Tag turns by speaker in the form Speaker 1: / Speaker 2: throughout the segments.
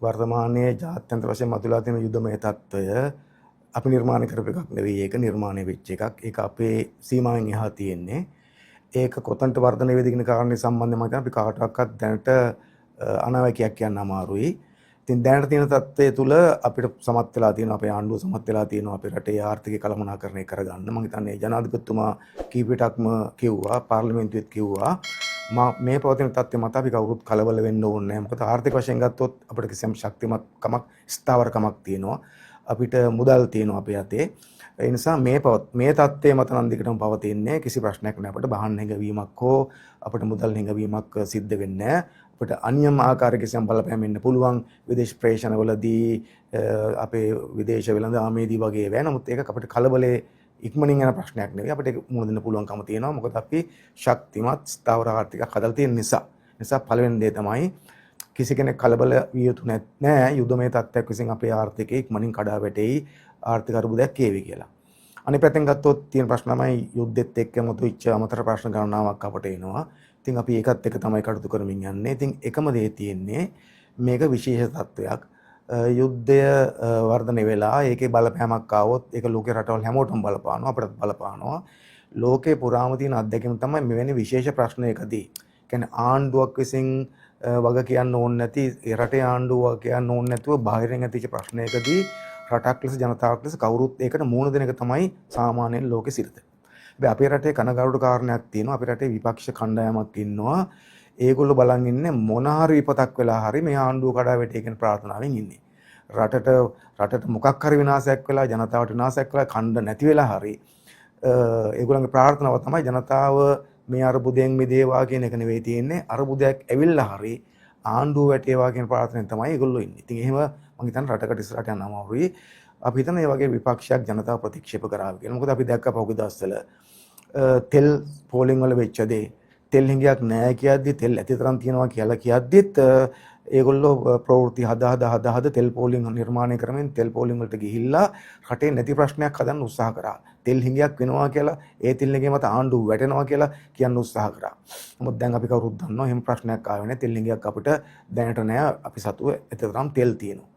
Speaker 1: වර්තමානයේ ජාත්‍යන්තර වශයෙන් මතුවලා තියෙන යුදමය තත්ත්වය අපි නිර්මාණය කරපු එකක් නෙවෙයි, ඒක නිර්මාණය වෙච්ච එකක්. ඒක අපේ සීමාවෙන් එහා තියෙන්නේ. ඒක කොතනට වර්ධනය වේද කියන කාරණේ සම්බන්ධයෙන් මම හිතනවා අපි කාටවත් දැනට අනාවැකියක් කියන්න අමාරුයි. ඉතින් දැනට තියෙන තත්ත්වය තුල අපිට සමත් වෙලා තියෙනවා, අපේ ආණ්ඩුව සමත් වෙලා තියෙනවා අපේ රටේ ආර්ථිකය කළමනාකරණය කරගන්න. මම හිතන්නේ ජනාධිපතිතුමා කීප විටක්ම කිව්වා, පාර්ලිමේන්තුවෙත් කිව්වා, මේ පවතින තත්ත්වය මත අපි කවුරුත් කලබල වෙන්න ඕනේ නැහැ. මොකද ආර්ථික වශයෙන් ගත්තොත් අපිට කිසියම් ශක්තිමත්කමක්, ස්ථාවරකමක් තියෙනවා. අපිට මුදල් තියෙනවා අපේ අතේ. ඒ නිසා මේ තත්ත්වය මත නම් දිගටම පවතින්නේ කිසි ප්‍රශ්නයක් නෑ. අපිට බහන් හිඟවීමක් හෝ අපිට මුදල් හිඟවීමක් සිද්ධ වෙන්නේ නෑ. අපිට අනියම් ආකාරයක කිසියම් බලපෑම් එන්න පුළුවන් විදේශ ප්‍රේෂණවලදී, අපේ විදේශ වෙළඳාමේදී වගේ ඒවා. නමුත් ඒක අපිට කලබලේ ඉක්මනින් යන ප්‍රශ්නයක් නෙවෙයි. අපිට ඒක මුහුණ දෙන්න පුළුවන්කම තියෙනවා. මොකද අපි ශක්තිමත් ස්ථාවර ආර්ථිකයක් හදලා තියෙන නිසා. නිසා පළවෙනි දේ තමයි කිසි කෙනෙක් කලබල විය යුතු නෑ. යුදමය තත්ත්වයක් විසින් අපේ ආර්ථිකය ඉක්මනින් කඩා වැටෙයි, ආර්ථික අර්බුදයක් ඒවි කියලා. අනිත් පැත්තෙන් ගත්තොත් තියෙන ප්‍රශ්න තමයි යුද්ධෙත් එක්ක මතුවෙච්ච අමතර ප්‍රශ්න ගණනාවක් අපට එනවා. ඉතින් අපි ඒකත් එක්ක තමයි කටයුතු කරමින් යන්නේ. ඉතින් එකම දේ තියෙන්නේ මේක විශේෂ තත්ත්වයක්. යුද්ධය වර්ධනය වෙලා ඒකේ බලපෑමක් ආවොත් ඒක ලෝකේ රටවල් හැමෝටම බලපානවා, අපටත් බලපානවා. ලෝකේ පුරාම තියෙන අත්දැකීම තමයි මෙවැනි විශේෂ ප්‍රශ්නයකදී, කියන්නේ ආණ්ඩුවක් විසින් වග කියන්න ඕනේ නැති, ඒ රටේ ආණ්ඩුව වග කියන්න ඕනේ නැතුව බාහිරින් ඇතිවෙච්ච ප්‍රශ්නයකදී රටක් ලෙස, ජනතාවක් ලෙස කවුරුත් ඒකට මුහුණ දෙන එක තමයි සාමාන්‍යයෙන් ලෝකේ සිරිත. හැබැයි අපේ රටේ කනගාටු කාරණයක් තියෙනවා. අපේ රටේ විපක්ෂ කණ්ඩායමක් ඉන්නවා. ඒගොල්ලෝ බලන් ඉන්නේ මොන හරි විපතක් වෙලා හරි මේ ආණ්ඩුව කඩා වැටේ කියන ප්‍රාර්ථනාවෙන් ඉන්නේ. රටට මොකක් හරි විනාශයක් වෙලා, ජනතාවට විනාශයක් වෙලා, කණ්ඩ නැති වෙලා හරි ඒගොල්ලන්ගේ ප්‍රාර්ථනාව තමයි ජනතාව මේ අර්බුදයෙන් මිදේවා කියන එක නෙවෙයි තියෙන්නේ. අර්බුදයක් ඇවිල්ලා හරි ආණ්ඩුව වැටේවා කියන ප්‍රාර්ථනාවෙන් තමයි ඒගොල්ලෝ ඉන්නේ. ඉතින් එහෙම මං හිතන්නේ රටකට ඉස්සරහට යන්න අමාරුයි. අපි හිතන මේ වගේ විපක්ෂයක් ජනතාව ප්‍රතික්ෂේප කරාවි කියලා. මොකද අපි දැක්ක පහුගිය දවස්වල තෙල් පෝලිං වල වෙච්ච දේ, තෙල් හිඟයක් නෑ කියද්දි, තෙල් ඇති තරම් තියෙනවා කියලා කියද්දිත් ඒගොල්ලෝ ප්‍රවෘත්ති හදා හදා හදා හදා තෙල් පෝලිං නිර්මාණය කරමින් තෙල් පෝලිං වලට ගිහිල්ලා රටේ නැති ප්‍රශ්නයක් හදන්න උත්සාහ කරා. තෙල් හිඟයක් වෙනවා කියලා, ඒ තෙල් හිඟය මත ආණ්ඩුව වැටෙනවා කියලා කියන්න උත්සාහ කරා. නමුත් දැන් අපි කවුරුත් දන්නවා එහෙම ප්‍රශ්නයක් ආවේ නෑ. තෙල් හිඟයක් අපිට දැනට නෑ. අපි සතුව ඇති තරම් තෙල් තියෙනවා.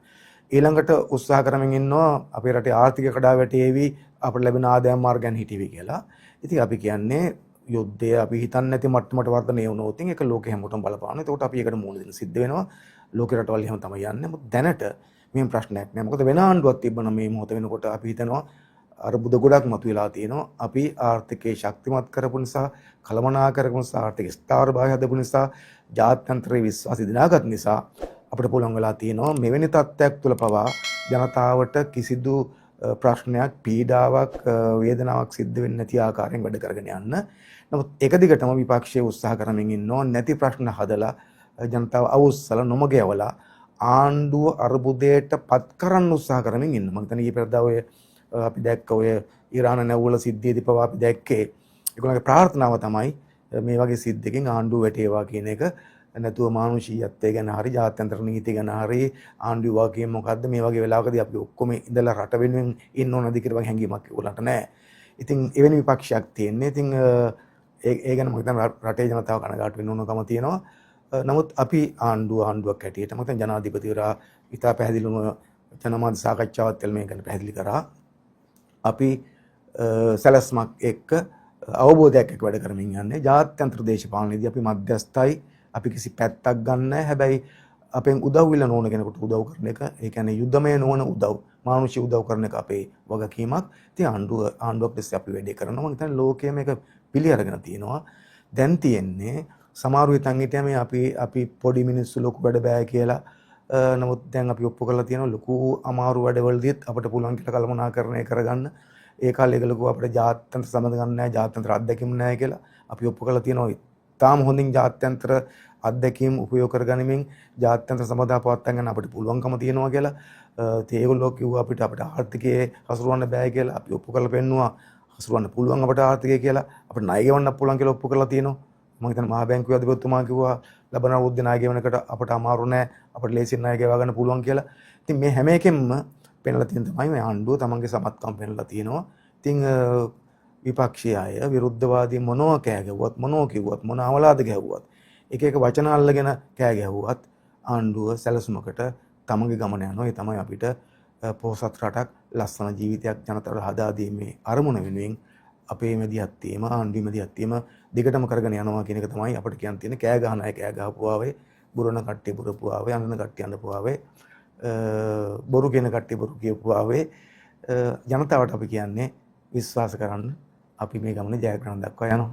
Speaker 1: ඊළඟට උත්සාහ කරමින් ඉන්නවා අපේ රටේ ආර්ථික කඩා වැටේවි, අපිට ලැබෙන ආදායම් මාර්ගයන් හිටිවි කියලා. ඉතින් අපි කියන්නේ යුද්ධය අපි හිතන්නේ නැති මට්ටමට වර්ධනය වුණොත් ඒක ලෝකෙ හැමෝටම බලපානවා. එතකොට අපි ඒකට මුහුණ දෙන්න සිද්ධ වෙනවා. ලෝකෙ රටවල් එහෙම තමයි යන්නේ. මොකද දැනට මෙහෙම ප්‍රශ්නයක් නෑ. මොකද වෙන ආණ්ඩුවක් තිබ්බනම් මේ මොහොත වෙනකොට අපි හිතනවා අර්බුද ගොඩක් මතුවලා තියෙනවා. අපි ආර්ථිකය ශක්තිමත් කරපු නිසා, කළමනාකරපු නිසා, ආර්ථික ස්ථාවරභාවය හදපු නිසා, ජාත්‍යන්තරයේ විශ්වාසය දිනාගත් නිසා අපිට පුළුවන් වෙලා තියෙනවා මෙවැනි තත්ත්වයක් තුළ පවා ජනතාවට කිසිදු ප්‍රශ්නයක්, පීඩාවක්, වේදනාවක් සිද්ධ වෙන්නේ නැති ආකාරයෙන් වැඩ කරගෙන යන්න. නමුත් එක දිගටම විපක්ෂය උත්සාහ කරමින් ඉන්නවා නැති ප්‍රශ්න හදලා, ජනතාව අවුස්සලා, නොමග යවලා ආණ්ඩුව අර්බුදයට පත් කරන්න උත්සාහ කරමින් ඉන්නවා. මම හිතන්නේ ඊයේ පෙරදා ඔය අපි දැක්ක ඔය ඉරාන නැව්වල සිද්ධියේදී පවා අපි දැක්කේ ඒගොල්ලන්ගේ ප්‍රාර්ථනාව තමයි මේ වගේ සිද්ධියකින් ආණ්ඩුව වැටේවා කියන එක. නැතුව මානුෂීයත්වය ගැන හරි, ජාත්‍යන්තර නීති ගැන හරි, ආණ්ඩුව වගේ මොකද්ද මේ වගේ වෙලාවකදී අපි ඔක්කොම ඉඳලා රට වෙනුවෙන් ඉන්න ඕනද කියලා වගේ හැඟීමක් ඒගොල්ලන්ට නෑ. ඉතින් එවැනි විපක්ෂයක් තියෙන්නේ. ඉතින් ඒ ගැන මම හිතන්නේ රටේ ජනතාව කනගාටු වෙන්න ඕනකම තියෙනවා. නමුත් අපි ආණ්ඩුවක් හැටියට මම හිතන්නේ ජනාධිපතිවරයා ඉතා පැහැදිලිවම ජනමාධ්‍ය සාකච්ඡාවත් එල්ල මේ ගැන පැහැදිලි කරා. අපි සැලැස්මක් එක්ක, අවබෝධයක් එක්ක වැඩ කරමින් යන්නේ. ජාත්‍යන්තර දේශපාලනයේදී අපි මධ්‍යස්ථයි. අපි කිසි පැත්තක් ගන්න නැහැ. හැබැයි අපෙන් උදව් ඉල්ලන ඕන කෙනෙකුට උදව් කරන එක, ඒ කියන්නේ යුදමය නොවන උදව්, මානුෂික උදව් කරන එක අපේ වගකීමක්. ඉතින් ආණ්ඩුවක් ලෙස අපි වැඩේ කරනවා. මම හිතන්නේ ලෝකයේ මේක පිළි අරගෙන තියෙනවා. දැන් තියෙන්නේ සමහරු හිතන් හිටියා මේ අපි පොඩි මිනිස්සු ලොකු වැඩ බෑ කියලා. නමුත් දැන් අපි ඔප්පු කරලා තියෙනවා ලොකු අමාරු වැඩවලදීත් අපිට පුළුවන් කියලා කළමනාකරණය කරගන්න. ඒ කාලේ ඒගොල්ලෝ කිව්වා අපිට ජාත්‍යන්තර සම්බන්ධ ගන්න නෑ, ජාත්‍යන්තර අත්දැකීම් නෑ කියලා. අපි ඔප්පු කරලා තියෙනවා ඉතාම හොඳින් ජාත්‍යන්තර අත්දැකීම් උපයෝග කරගනිමින් ජාත්‍යන්තර සබඳතා පවත්වා ගන්න අපිට පුළුවන්කම තියෙනවා කියලා. ඉතින් ඒගොල්ලෝ කිව්වා අපිට ආර්ථිකයේ හසුරවන්න බෑ කියලා. අපි ඔප්පු කරලා පෙන්නුවා හසුරවන්න පුළුවන් අපට ආර්ථිකය කියලා. අපිට ණය ගෙවන්න පුළුවන් කියලා ඔප්පු කරලා තියෙනවා. මම හිතන්නේ මහා බැංකුවේ අධිපතිතුමා කිව්වා ලබන අවුරුද්දේ ණය ගෙවන එකට අපට අමාරු නෑ, අපට ලේසියෙන් ණය ගෙවා ගන්න පුළුවන් කියලා. ඉතින් මේ හැම එකෙන්ම පෙන්ලා තියෙන තමයි මේ ආණ්ඩුව තමන්ගේ සමත්කම් පෙන්ලා තියෙනවා. ඉතින් විපක්ෂයේ අය විරුද්ධවාදී මොනවා කෑ ගැහුවත්, මොනවා කිව්වත්, මොන අවලාද ගැහුවත්, එක එක වචන අල්ලගෙන කෑ ගැහුවත් ආණ්ඩුව සැලසුමකට තමන්ගේ ගමන යනවා. ඒ තමයි අපිට පොහොසත් රටක්, ලස්සන ජීවිතයක් ජනතාවට හදා දීමේ අරමුණ වෙනුවෙන් අපේ මැදිහත් වීම, ආණ්ඩුවේ මැදිහත් වීම දිගටම කරගෙන යනවා කියන එක තමයි අපිට කියන්න තියෙන්නේ. කෑ ගහන අය කෑ ගහපු ආවේ, බුරන කට්ටිය බුරපු ආවේ, අඬන කට්ටිය අඬපු ආවේ, බොරු කියන කට්ටිය බොරු කියපු ආවේ. ජනතාවට අපි කියන්නේ විශ්වාස කරන්න, අපි මේ ගමන ජයග්‍රහණ දක්වා යනවා.